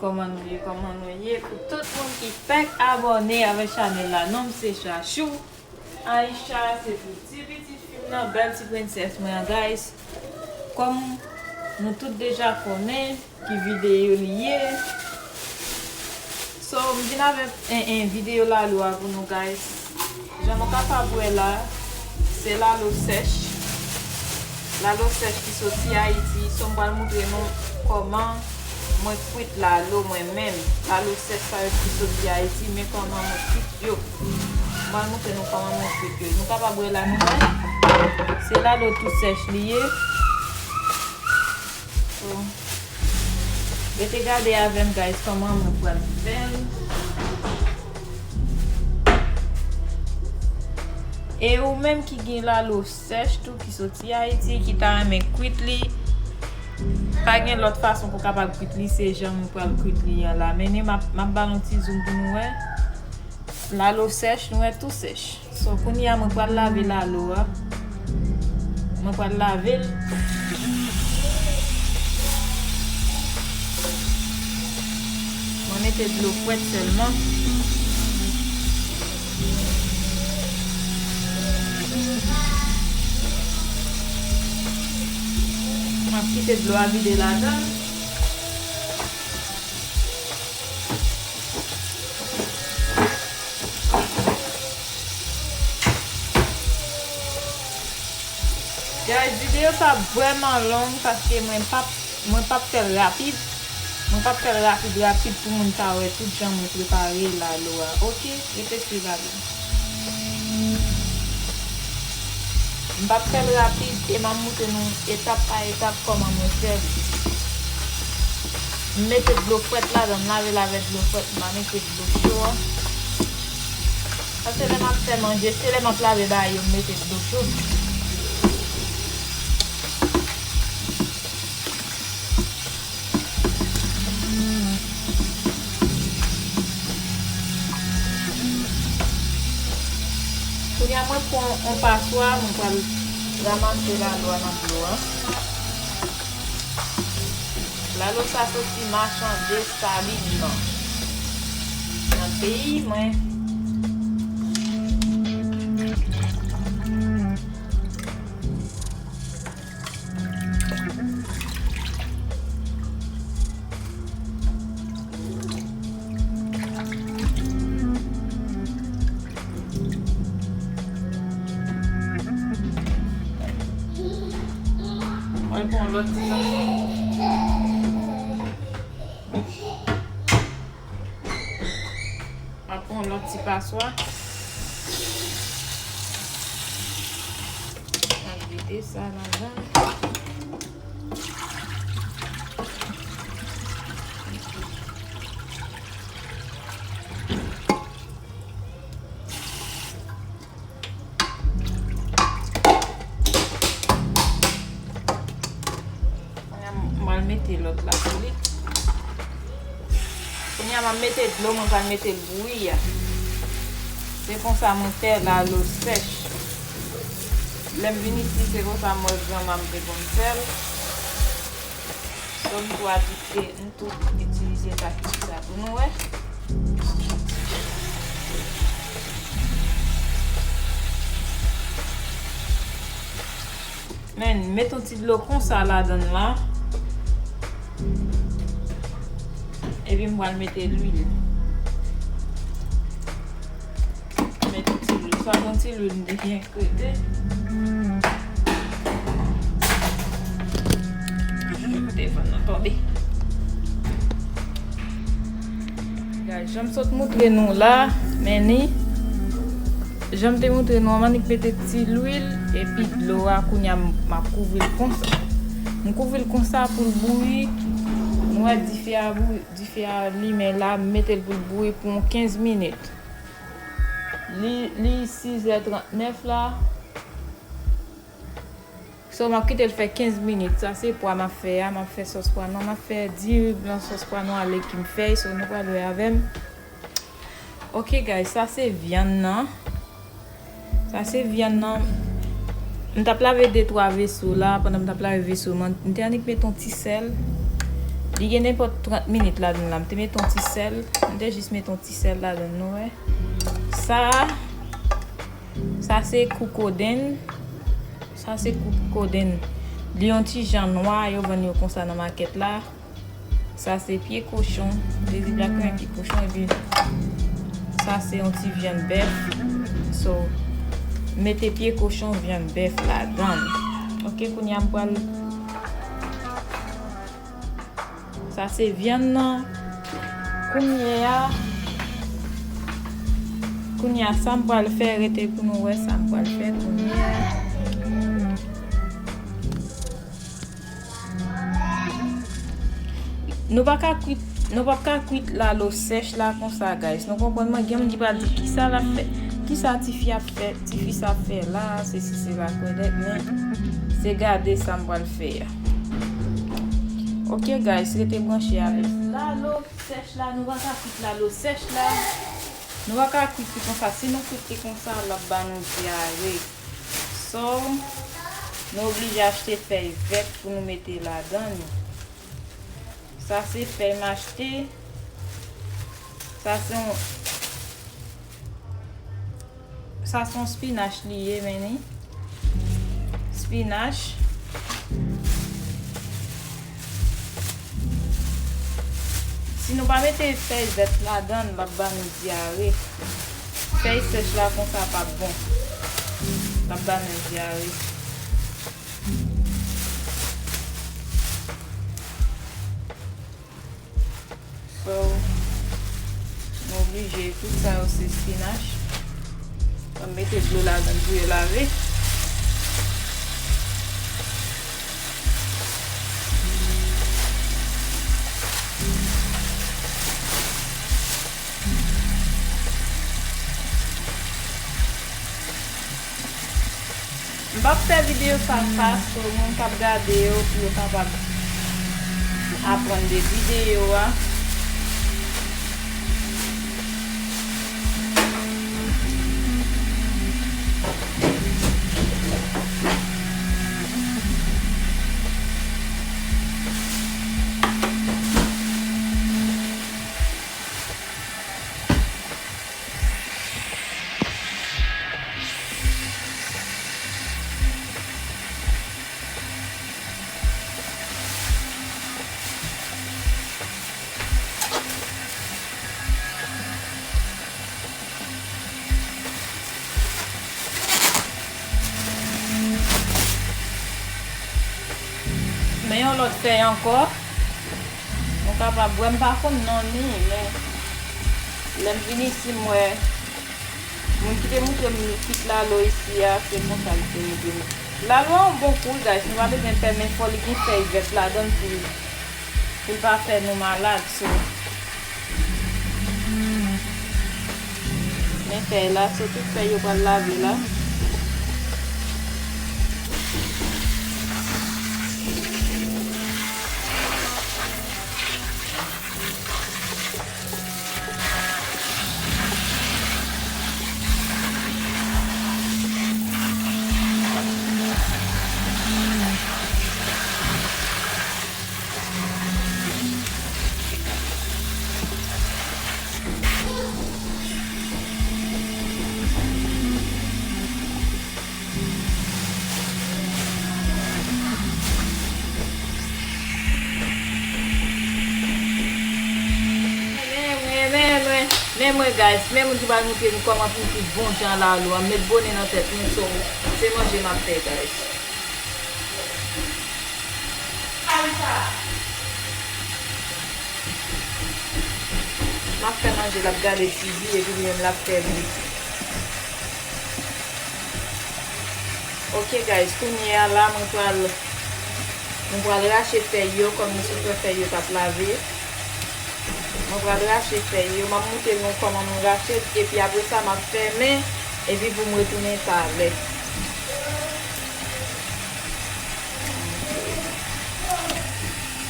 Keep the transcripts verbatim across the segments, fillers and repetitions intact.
Kòman nou ye, kòman nou ye? Pou tout moun ki fèk abòne avèk chanèl la, non m se Chachou. Aisha, se pou ti pitit fi m nan, bèl ti prensès mwen an, guys. Kòm nou tout deja konnen ki videyo li ye. So, m vin avèk en, en videyo lalo a pou nou, guys. Jan nou kapab wè la, se lalo sèch. Lalo sèch ki soti Ayiti. So, m pral montre nou kòman mwen kwit lalo mwen menm. Lalo sèch sa yo ki soti Ayiti, men kòman mwen kwit yo. M pral montre nou kòman mwen kwit yo. Nou kapab wè la, nou wè. Se lalo tou sèch li ye. So, rete gade avè m, guys, kòman mwen pral fè l. E ou menm ki gen lalo sèch tou, ki soti Ayiti, ki ta renmen kwit li, pa gen lòt fason pou w kapab kwit li, se jan mwen pral kwit li an la. Men ni m ap, m ap ba l yon ti zoom pou nou wè. Lalo sèch, nou wè, tou sèch. So, kounye a, mwen pral lave lalo a. Mwen pral lave l. Mwen mete dlo frèt sèlman. Mwen kite dlo a vide ladan l. Guys, videyo sa ap vrèman long paske mwen p ap, mwen p ap fè l rapid. Mwen p ap fè l rapid, rapid pou moun ta wè tout jan mwen prepare lalo a. Oke, rete swiv avè m. M p ap fè l rapid e m ap montre nou etap pa etap kòman mwen fè l. M mete dlo frèt ladan, m lave l avèk dlo frèt, m pa mete dlo cho a. Paske lè m ap fè manje, se lè m ap lave bagay yo, m mete dlo cho. Kounye a, mwen pran yon paswa, mwen pral ranmase lalo a nan dlo a. Lalo sa soti machan Desalin nan, nan peyi mwen. Mwen pran lòt ti paswa. Mwen pran lòt ti paswa. Mwen vide sa ladan. Kounye a, m pral mete lòt la sou li. Kounye a, m ap mete dlo, mwen pral mete l bouyi a. Se konsa mwen fè lalo sèch. Lè m vin isit, se konsa m wè granma m te konn fè l. So, m tou adikte, m tou itilize taktik sa pou nou wè. Men, met yon ti dlo konsa ladan l la. Epi m pral mete lwil. Met yon ti lwil. Sa yon ti lwil m te gen krete. Telefòn nan tonbe. Guys, jan m sot moutre nou la, men ni. Jan m te moutre nou an, m annik mete ti lwil epi dlo a, kounye a m, m ap kouvri l konsa. M kouvri l konsa pou l bouyi. Nou wè dife a bouyi, dife a limen la, m mete l pou l bouyi pou yon kenz minit. Li, li sizè trannèf la. So, m ap kite l fè kenz minit. Sa se pwa m ap fè a. M ap fè sòs pwa nwa. M ap fè diri blan, sòs pwa nwa, legim fèy. So, nou pral wè avè m. Ok, guys, sa se vyann nan. Sa se vyann nan. M t ap lave de twa veso la. Pandan m t ap lave veso, m, m te annik met yon ti sèl. Li gen nenpòt trant minit ladan l la. M te met yon ti sèl. M te jis met yon ti sèl ladan l, nou wè. Sa, sa se kou kodenn. Sa se kou kodenn. Li yon ti jan nwa, yo vann yo konsa nan makèt la. Sa se pye kochon. Dezi Black renmen pye kochon, epi sa se yon ti vyann bèf. So, mete pye kochon, vyann bèf ladan l. Ok, kounye a m pral, sa se vyann nan. Kounye a, kounye a sa m pral fè, rete pou nou wè sa m pral fè kounye a. Nou pa ka kwit, nou p ap ka kwit lalo sèch la konsa, guys. Nou konprann mwen, gen moun ki pral di, "Kisa l ap fè? Kisa tifi ap fè? Tifi sa ap fè la?" Sesi, sela, kwèdèt, men se gade sa m pral fè a. Ok, guys, rete branche avèk lalo sèch la. Nou pa ka kwit lalo sèch la. Nou pa ka kwit li konsa. Si nou kwit li konsa, l ap ba nou dyare. So, nou oblije achte fèy vèt pou nou mete ladan l. Sa se fèy m achte. Sa se yon, sa se yon spinach li ye, men ni. Spinach. Si nou pa mete fèy vèt ladan l, l ap ba nou dyare. Fèy sèch la konsa p ap bon. L ap ba nou dyare. So, nou oblije, tout sa yo se spinach. Ban m mete dlo ladan l pou yo lave. M p ap fè videyo sa fas pou moun k ap gade yo, pou yo kapab aprann de videyo a. Men yon lòt fèy ankò. Nou kapab wè, m pa konn non li, men lè m vin isi, m wè moun ki te montre m kwit lalo isi a, se konsa li te montre m. Lalo a yon bon kou, guys, nou pa bezwen pè, men fò li gen fèy vèt ladan l pou, pou l pa fè nou malad, so. Men fèy la, so tout fèy yo pral lave la. Men mwen, men mwen, men mwen, guys, men moun ki pral montre nou kòman pou nou fè bon jan lalo a. M met bone nan tèt mwen, so, se manje m ap fè, guys. M ap fè manje, l ap gade T V, epi li menm l ap fè bri. Ok, guys, kounye a la, mwen pral, mwen pral rache fèy yo, kòm nou sot wè fèy yo t ap lave. Mwen pral rache fèy yo, m ap montre nou kòman mwen rache l, epi apre sa, m ap fèmen, epi pou m retounen talè.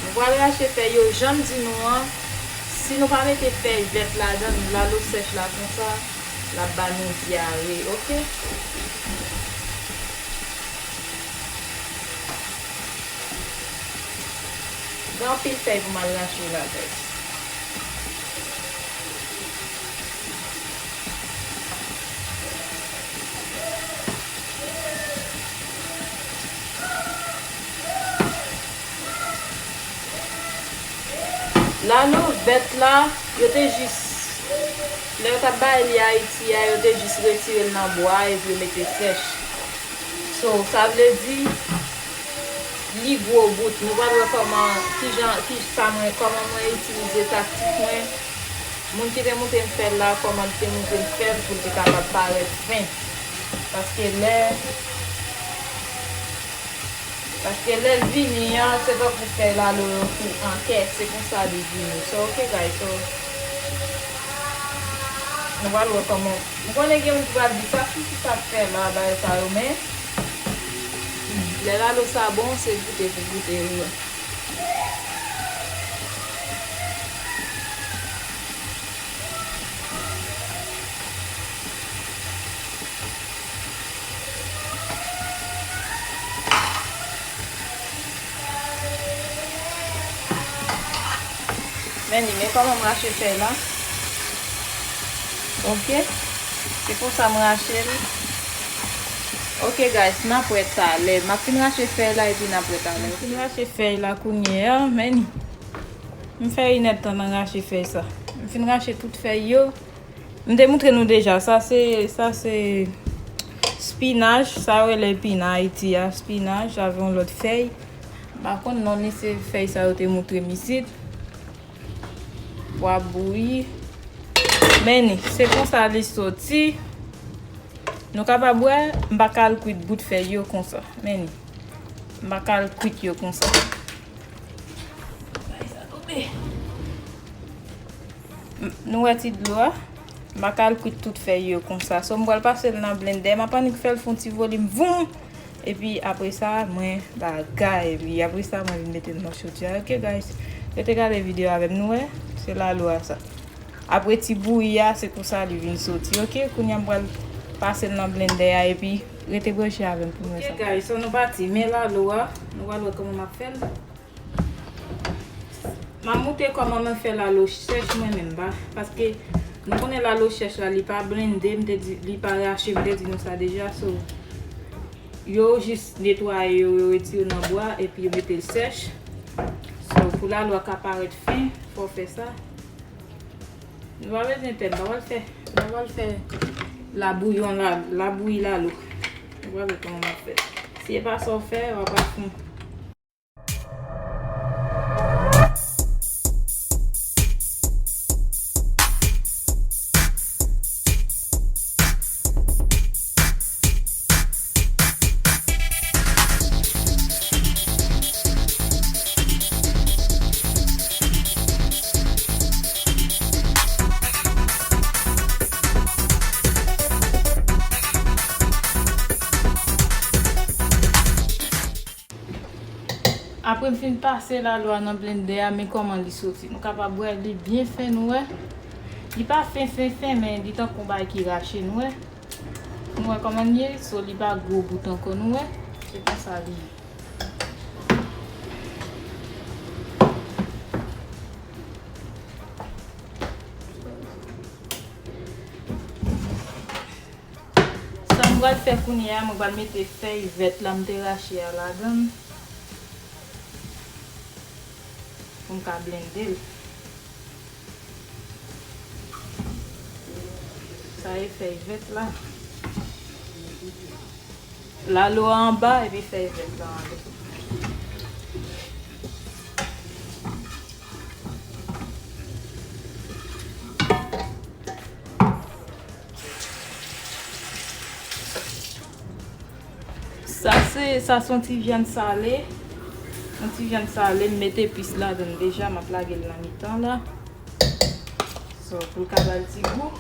Nou pral rache fèy yo, jan m di nou an, si nou pa mete fèy vèt ladan l, lalo sèch la konsa, l ap ba nou dyare, ok? Gen anpil fèy pou m al rache la, guys. Lalo vèt la, yo te jis, lè yo t ap bay li Ayiti a, yo te jis retire l nan bwa epi yo mete sèch. So, sa vle di, li gwo bout. Nou pral wè kòman, kijan, ki sa mwen, kòman mwen itilize taktik mwen. Moun ki te montre m fè l la, kòman li te montre m fè l pou l te kapab parèt fen. Paske lè, paske lè l vini an, se tankou fèy lalo yo kou an kè, se konsa li vini. So, ok, guys, so, nou pral wè kòman, m konnen gen moun ki pral di, "Sa, ki, ki sa ap fè la, bagay sa yo," men, lè lalo sa bon, se goute pou goute, wi. Men li, men kòman m rache fèy la. Ok. Se konsa m rache l. Ok, guys, n ap wè talè. M ap fin rache fèy la epi n ap wè talè. M fin rache fèy la kounye a, men li. M fè inèdtan nan rache fèy sa. M fin rache tout fèy yo. M te moutre nou deja, sa se, sa se spinach, sa yo rele epin Ayiti a, spinach avè yon lòt fèy. M pa konn non li, se fèy sa yo te moutre m isit. Pwa bouyi. Men li, se konsa li soti. Nou kapab wè, m pa ka al kwit bout fèy yo konsa. Men li, m pa ka al kwit yo konsa. Bay sa tonbe. M-, nou wè ti dlo a? M pa ka al kwit tout fèy yo konsa. So, m pral pase l nan blendè. M ap annik fè l fè yon ti volim. Voum! Epi apre sa, mwen bagay li. Apre sa, mwen vin mete l nan chodyè. Ok, guys? Rete gade videyo avè m, nou wè? Se lalo a sa. Apre ti bouyi a, se konsa li vin soti. Ok, kounye a m pral pase l nan blendè a epi rete branche avè m pou nou wè sa. Ok, guys, so nou pati. Men lalo a, nou pral wè kòman m ap fè l. M ap moutre kòman mwen fè lalo chèch mwen menm, pa, paske nou konnen lalo chèch la, li pa blende, m te di, li pa rache, m te di nou sa deja, so, yo jis netwaye yo, yo retire nan bwa, epi yo mete l sèch. So, pou lalo a ka parèt fen, fò w fè sa. Nou pa bezwen tè, m pa pral fè, m pa pral fè labouyon la, labouyi lalo. Nou pral wè kòman m ap fè. Si e pa sa w fè, w ap ap fon. Apre m fin pase lalo a nan blendè a, men kòman li soti. Nou kapab wè li byen fen, nou wè. Li pa fen, fen, fen, men li tankou yon bagay ki rache, nou wè. Nou wè kòman l ye, so li pa gwo bout ankò, nou wè. Se konsa li ye. Sa m pral fè kounye a, mwen pral mete fèy vèt la m te rache a ladan l pou m ka blende l. Sa e fèy vèt la. Lalo a anba epi fèy vèt la anlè. Sa se, sa se yon ti vyann sale. Yon ti vyann sale, m met epis ladan l deja, m ap lage l nan mitan la. So, pou l ka ba l ti gou.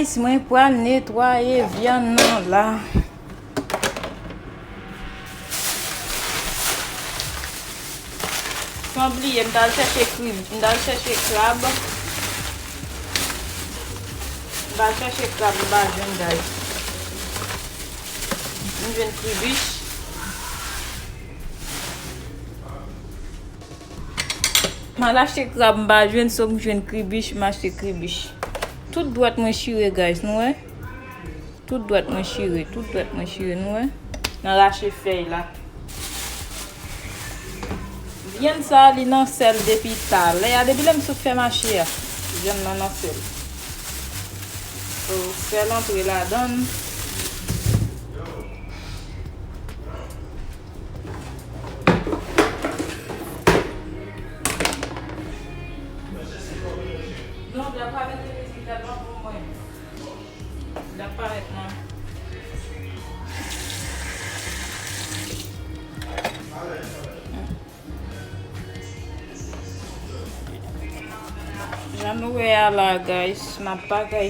Si mwen pral netwaye vyann nan la. San bliye, m t al chèche krib, m t al chèche krab. M t al chèche krab, m pa jwenn, guys. M jwenn kribich. M al achte krab, m pa jwenn, so m jwenn kribich, m achte kribich. Tout dwèt mwen chire, guys, nou wè? Tout dwèt mwen chire, tout dwèt mwen chire, nou wè? Nan rache fèy la. Vyann sa, li nan sèl depi talè a, depi lè m sot fè mache a. Vyann nan nan sèl. So, sèl antre ladann. Non, la pa mete rezilta nan pou mwen. L ap parèt nan. Jan nou wè a la, guys, m ap bagay.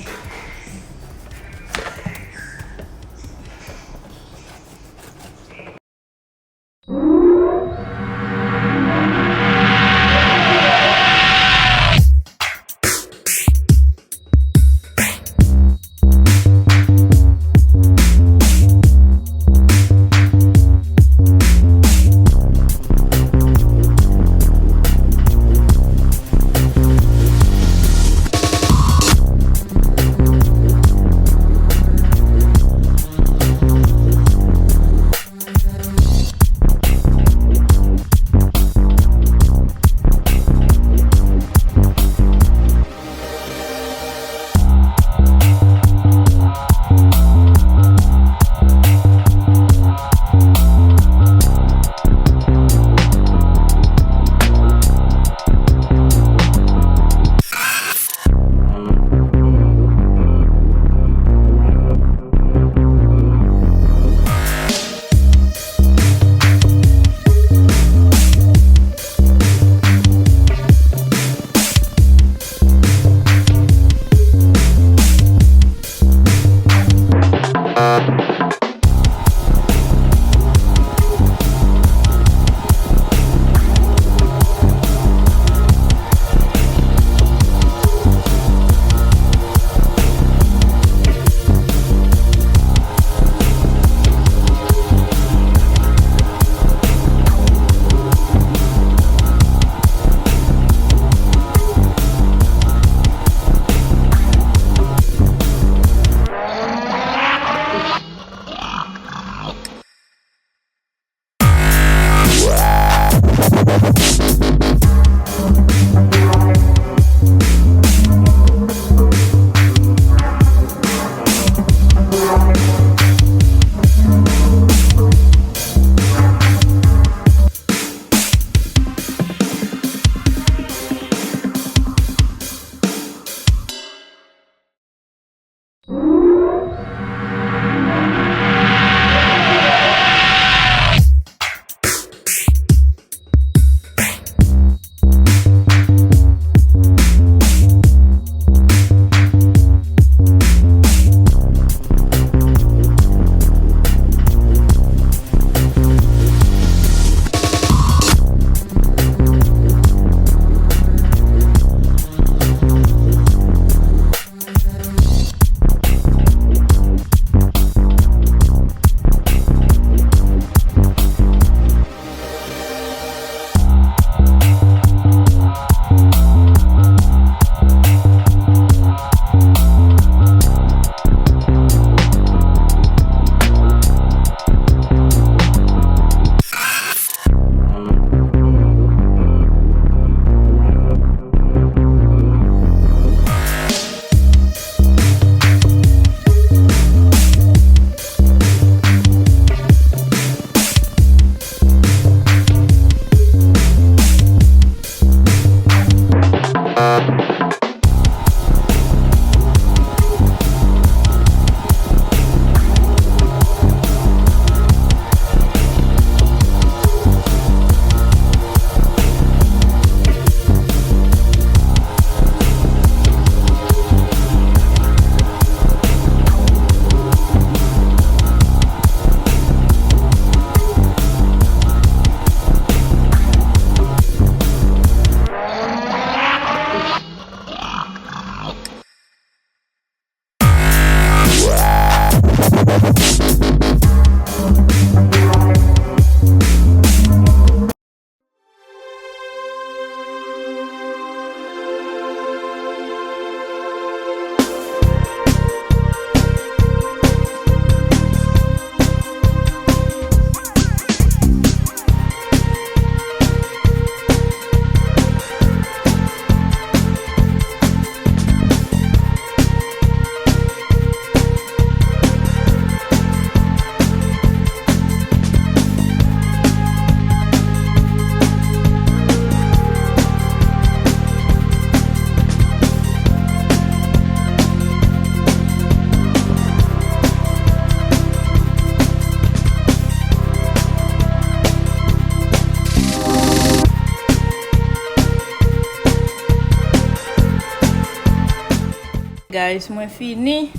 Guys, mwen fini.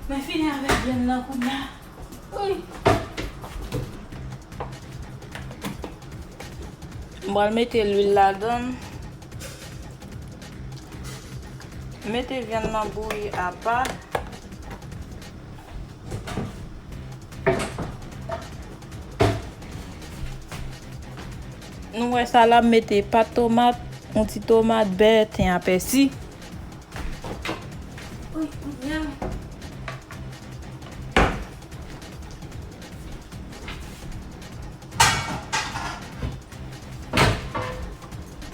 Mwen fini avèk vyann nan kounye a. Wi. M pral mete lwil ladan. Mete vyann nan bouyi apa. Nou wè sa la, m mete pat tomat, yon ti tomat, bè, ten a pèsi. Wi, wi, wi.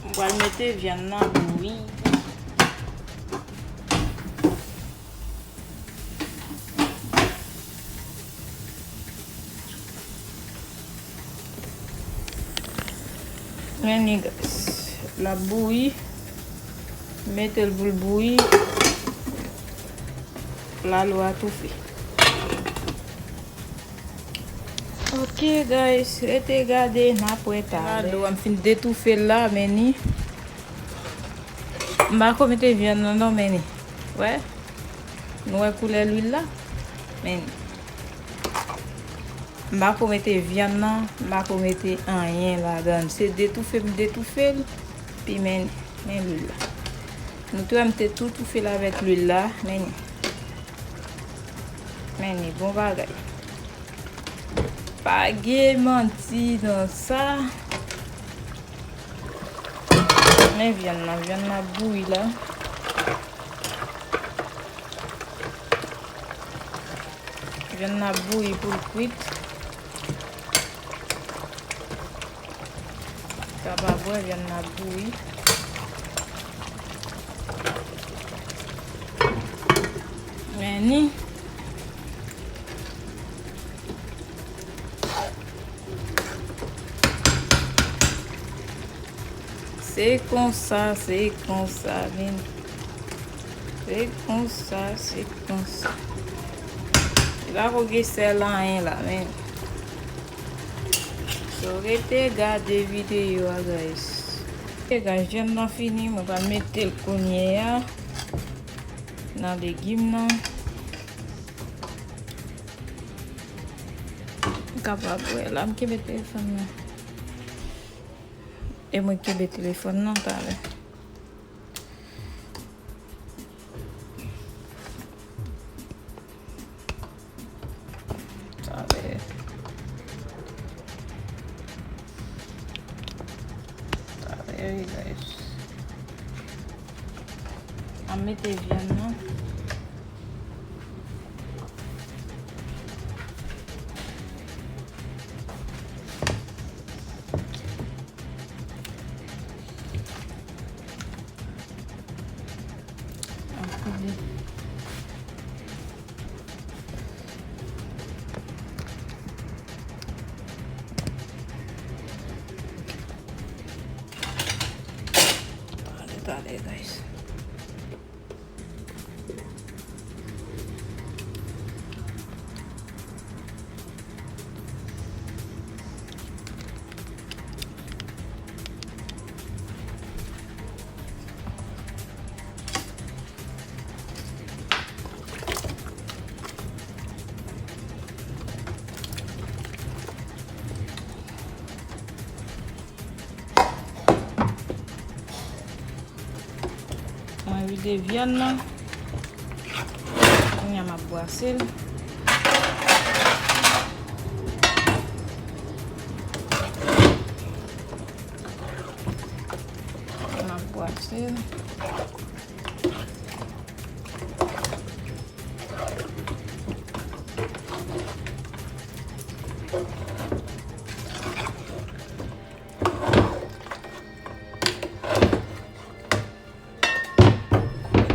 M pral mete vyann nan bouyi. Men li, guys, l ap bouyi. Mete l pou l bouyi. Lalo a toufe. Ok, guys, rete gade, n ap wè talè. Lalo a, m fin detoufe l la, men ni. M pa ko mete vyann nan non, men ni. Wè? Nou wè koulè lwil la? Men ni. M pa ko mete vyann nan, m pa ko mete anyen ladan l. Se detoufe m detoufe l, pi men, men lwil la. Nou te wè m te tou toufe l avèk lwil la, men ni. Men ni, bon bagay. Pa gen manti nan sa. Men vyann nan, vyann nan ap bouyi la. Vyann nan ap bouyi pou l kwit. Kapab wè vyann nan ap bouyi. Men ni. Se konsa, se konsa, men. Se konsa, se konsa. Li pa ko gen sèl anyen la, men. So, rete gade videyo a, guys. Ok, guys, vyann nan fini, mwen pral mete l kounye a nan legim nan. M kapab wè la, m kenbe telefòn nan. E mwen kenbe telefòn nan talè. Talè. Talè, wi, guys. An mete vyann nan. Talè, talè, guys. Mwen vide vyann nan. Kounye a m ap bwase l. M ap bwase l.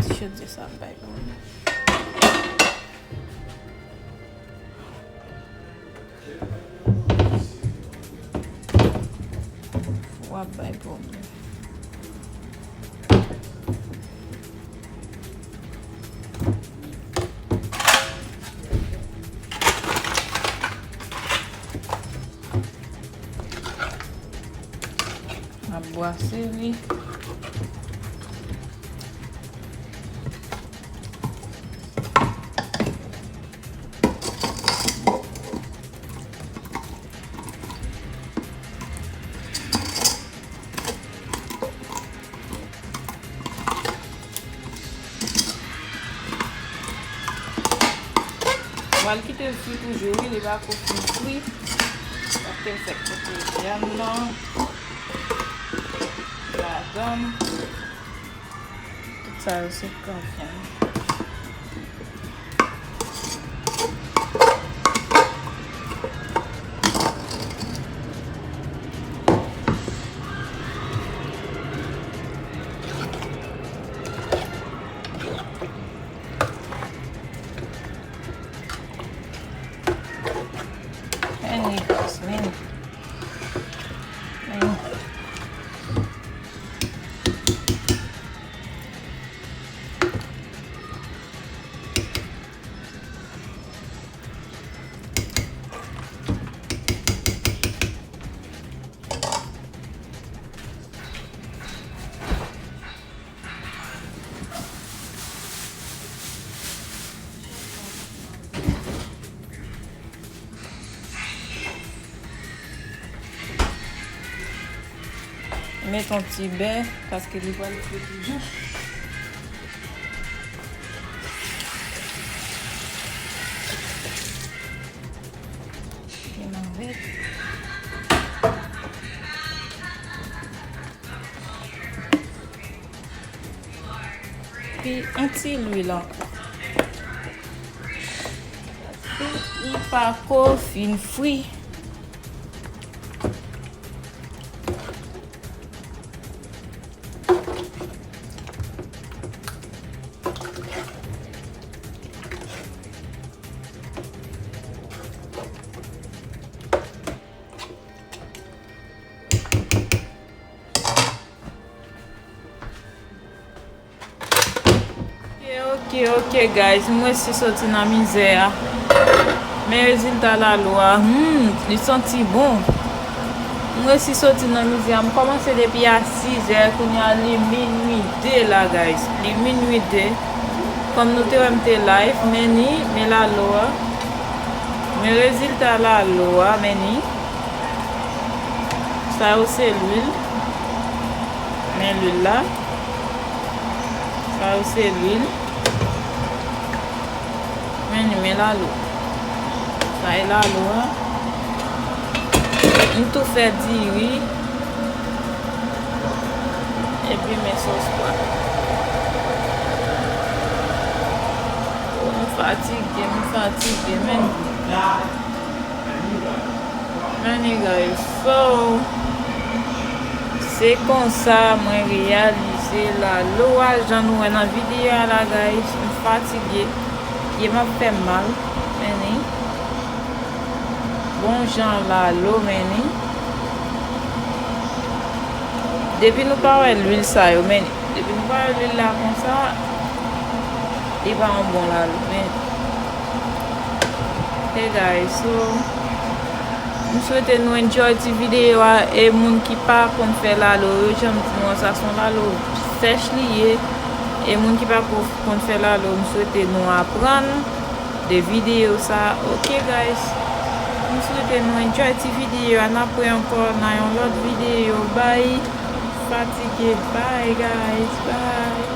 Ti chodyè sa ap bay pwoblèm. Fou a ap bay pwoblèm. M ap bwase li. M Pral kite l fri toujou, wi, li pa ko fin fri. Paske l fèk pote vyann nan ladan l. Tout sa yo se kan vyann. Anyway, guys, men, men. Met yon ti bè, paske li pral fri toujou. Gen navèt. Epi yon ti lwil ankò. Li pa ko fin fri. Ok, ok, ok, guys, m resi soti nan mizè a. Men rezilta lalo a, hmm, li santi bon. M resi soti nan mizè a, m kòmanse depi a sizè, kounye a li minui de la, guys. Li minui de. Kòm nou te wè m te live, men ni, men lalo a. Men rezilta lalo a, men ni. Sa yo se lwil. Men lwil la. Sa yo se lwil. Men ni, men lalo. Sa e lalo a. M tou fè diri. Epi men sòs pwa. Oh, m fatige, m fatige, men. Men ni, guys, so, se konsa mwen reyalize lalo a, jan nou wè nan videyo a la, guys. M fatige. Pye m ap fè m mal. Men ni. Bon jan lalo, men ni. Depi nou pa wè lwil sa yo, men ni. Depi nou pa wè lwil la konsa, li pa yon bon lalo, men. Hey guys, so, m swete nou enjoy ti videyo a, e moun ki pa konn fè lalo yo, jan m di nou an, sa se yon lalo sèch li ye. E moun ki pa ko-, konn fè lalo, m swete nou aprann de videyo sa. Ok, guys, m swete nou enjoy ti videyo a. N ap wè ankò nan yon lòt videyo. Bye. Fatige. Bye, guys. Bye.